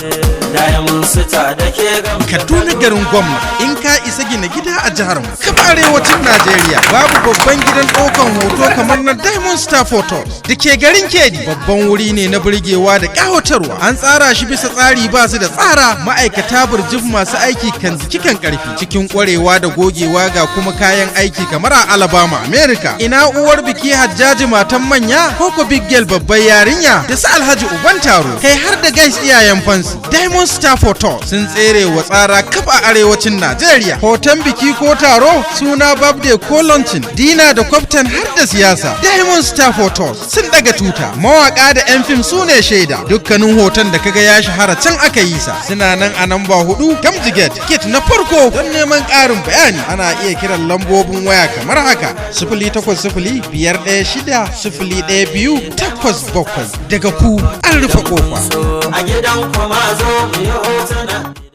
Diamond Star da ke gam. Kaduna garin gwamna, in ka isa gina gida a jihar mu kaf arewacin Najeriya, babu babban gidan ɗaukan hoto kamar na Diamond Star Photos da ke garin Kedi. Babban wuri ne na burgewa da ƙawatarwa. An tsara shi bisa tsari, ba su da tsara, ma'aikata burjif masu aiki kan jiki kan karfi cikin ƙwarewa da gogewa, ga kuma kayan aiki kamar a Alabama, America. Ina uwar biki Hajjaji matan manya, koko Big Girl babbar yarinya, da su Alhaji uban taro, kai har da guys iyayen fansi. Diamond Star Photos sun tsere wa tsara kaf a arewacin Najeriya. Hoton biki ko taro, suna, birthday ko launching, dinner da cocktail, har da siyasa. Diamond Star Photos sun daga tuta. Mawaka da 'yan fim su ne shaida. Dukkanin hoton da kaga ya shahara, can aka yi sa. Suna nan a namba 4 Gamji Gate, gate na farko. Don neman ƙarin bayani ana iya kiran lambobin waya kamar haka: 08051601287. Daga ku an rufe kofa. A gidan kuma zo mu yi.